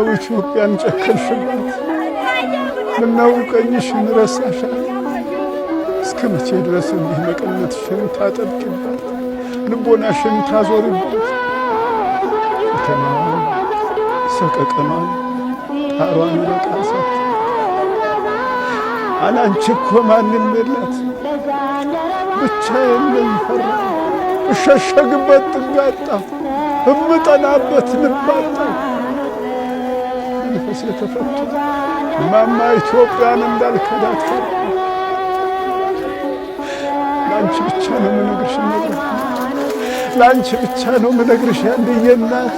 ምነው ኢትዮጵያን ጨከንሽባት? ምነው ቀኝሽን ረሳሻት? እስከ መቼ ድረስ እንዲህ መቀነትሽን ታጠብቂባት፣ ልቦናሽን ታዞሪባት? ፈተናዋን፣ ሰቀቀኗን፣ ጣሯን ረቃሳት። አላንቺ እኮ ማንም የላት። ብቻዬን ነኝ ፈራ፣ እሸሸግበት ጥግ አጣሁ፣ እምጠናበት ልብ አጣሁ። መንፈሴ ተፈቶ እማማ ኢትዮጵያን እንዳልከዳት ፈራሁ። ለአንቺ ብቻ ነው የምነግርሽ፣ ለአንቺ ብቻ ነው የምነግርሽ አንድዬ እናት።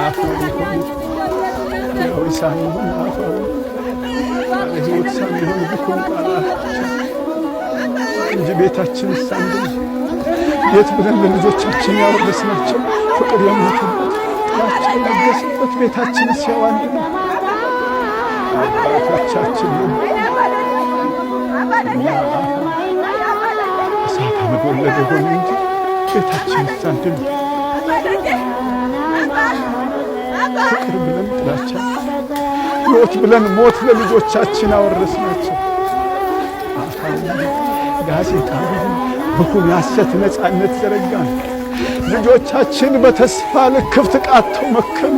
አፋዊ ሆን ሕያዊ ሳንሆን አፋዊ፣ ቃለ ሕይወት ሳንሆን ብኩን ቃላት ብቻ እንጂ ቤታችንስ አንድ ነው። ቤት ብለን ለልጆቻችን ያወረስናቸው ፍቅር የሞተበት፣ ጥላቻ የነገሰበት ቤታችንስ ያው አንድ ነው። አባቶቻችንን እኛ እሳት አመድ ወለደ ሆነ እንጂ ቤታችንስ አንድ ነው። ፍቅር ብለን ጥላቻ፣ ሕይወት ብለን ሞት ለልጆቻችን አወረስናቸው። አፋዊ፣ ጋዜጣዊ፣ ብኩን የሐሰት ነፃነት ዘረጋን። ልጆቻችን በተስፋ ልክፍት ቃተው መከኑ።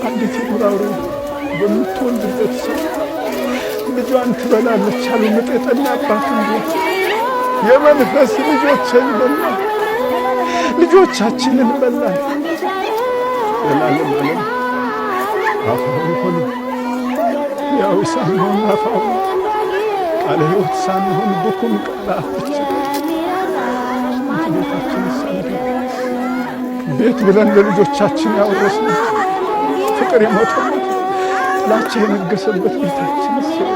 አንዲት የዱር አውሬ በምትወልድበት ሰው ልጇን ትበላለች አሉ ምጥ የጠናባት እንዴት። የመንፈስ ልጆችን በላን፣ ልጆቻችንን በላን። ዘላለም ዓለም አፋዊ ሆነ፣ ሕያዊ ሳንሆን አፋዊ፣ ቃለ ሕይወት ሳንሆን ብኩን ቃላት ብቻ እንጂ ቤታችንስ አንድ ነው። ቤት ብለን ለልጆቻችን ያወረስናቸው ፍቅር የሞተበት፣ ጥላቻ የነገሰበት ቤታችንስ ያው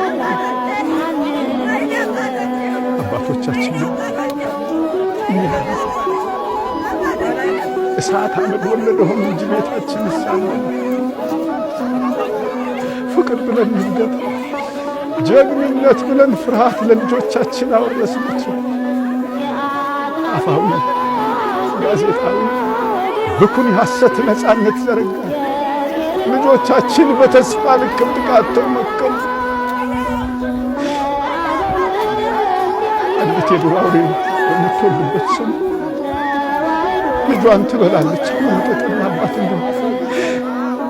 አባቶቻችን እኛ እሳት አመድ ወለደ ሆነ እንጂ ቤታችንስ አንድ ነው። ፍቅር ብለን ንግደት፣ ጀግንነት ብለን ፍርሃት ለልጆቻችን አወረስናቸው። አፋዊ፣ ጋዜጣዊ፣ ብኩን የሐሰት ነፃነት ዘረጋን። ልጆቻችን በተስፋ ልክፍት ቃተው መከኑ። አንዲት የዱር አውሬ በምትወልድበት ስም ልጇን ትበላለች። ምጥ የጠናባት እንደሆነ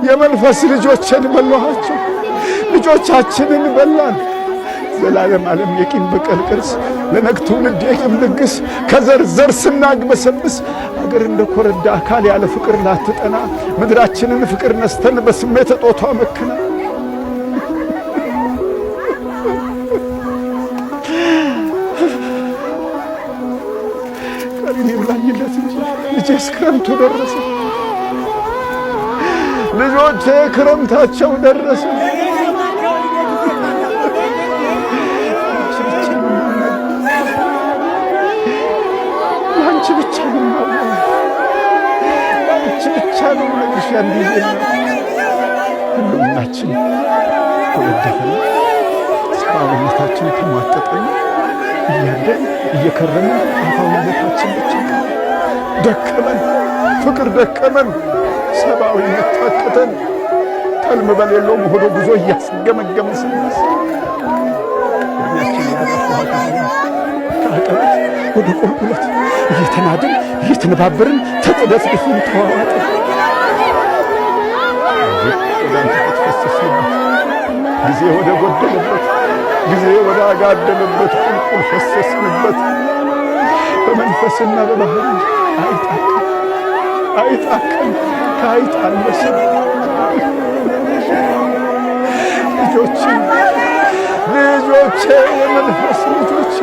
የመንፈስ ልጆችን በላኋቸው፣ ልጆቻችንን በላን። ዘላለም ዓለም የቂም በቀል ቅርስ፣ ለነግ ትውልድ የቂም ድግስ ከዘር ዘር ስናግበሰብስ፣ አገር እንደ ኮረዳ አካል ያለ ፍቅር ላትጠና፣ ምድራችንን ፍቅር ነስተን በስሜት እጦቷ መክና። ቀሪን ይብላኝለት እንጂ ልጄስ ክረምቱ ደረሰ። ልጆቼ ክረምታቸው ደረሰ። ለአንቺ ብቻ ነው ለአንቺ ብቻ ነው የምነግርሽ። አንድዬ ህልውናችን ተወደፈን፣ ሰብአዊነታችን ተሟጠጠን፣ እያደን እየከረምን አፋዊነታችን ብቻ ደከመን፣ ፍቅር ደከመን፣ ሰብአዊነት ታከተን። ተልም በሌለው ሆዶ ጉዞ እያስገመገምን ስናስ እድሜያችን ወደ ከአቀበት ወደ ቁልቁለት እየተናድን እየተነባበርን ተጥደፍድፈን ተዋዋጥን። ወደ አንተ ፈሰስንበት፣ ጊዜ ወደ ጎደለበት፣ ጊዜ ወደ አጋደለበት ቁልቁል ፈሰስንበት። በመንፈስና በባህሪ አይጣከን አይጣከን ከአይጥ አነስን። ልጆቼ፣ ልጆቼ፣ የመንፈስ ልጆቼ፣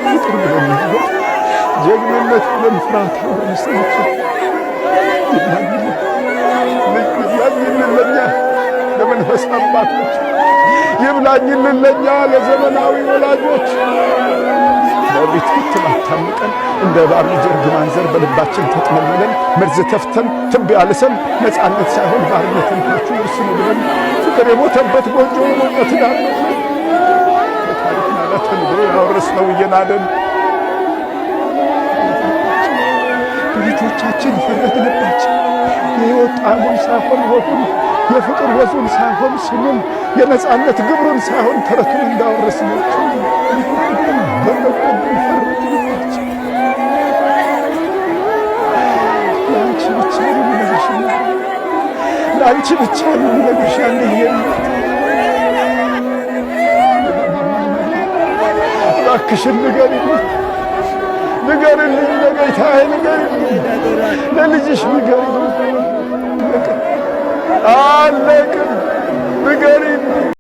ፍቅር ብለን ንግደት፣ ጀግንነት ብለን ፍርሃት አወረስናቸው። ይብላኝልን ለኛ ለመንፈስ አባቶች፣ ይብላኝልን ለኛ ለዘመናዊ ወላጆች። በእብሪት ክትባት ታምቀን፣ እንደ እባብ ልጅ እርግማን ዘር በልባችን ተጥመልምለን፣ መርዝ ተፍተን፣ ትቢያ ልሰን፣ ነፃነት ሳይሆን ባርነትን ካችሁ ውርስ ነው ብለን፣ ፍቅር የሞተበት ጎጆ የሞቀ ትዳር ነው ብለን፣ በታሪክ ናዳ ተንዶ ያወረስነው እየናደን በልጆቻችን ፈረድንባቸው። የሕይወት ጣዕሙን ሳይሆን ወጉን፣ የፍቅር ወዙን ሳይሆን ስሙን፣ የነፃነት ግብሩን ሳይሆን ተረቱን እንዳወረስናቸው በለቁብን፣ ፈረድንባቸው። ለአንቺ ብቻ ነው የምነግርሽ፣ ለአንቺ ብቻ ነው የምነግርሽ አንድዬ እናት። እባክሽን ንገሪልኝ፣ ንገሪልኝ፣ ለጌታዬ ንገሪልኝ፣ ለልጅሽ ንገሪልኝ። አለቅም፣ ንገሪልኝ።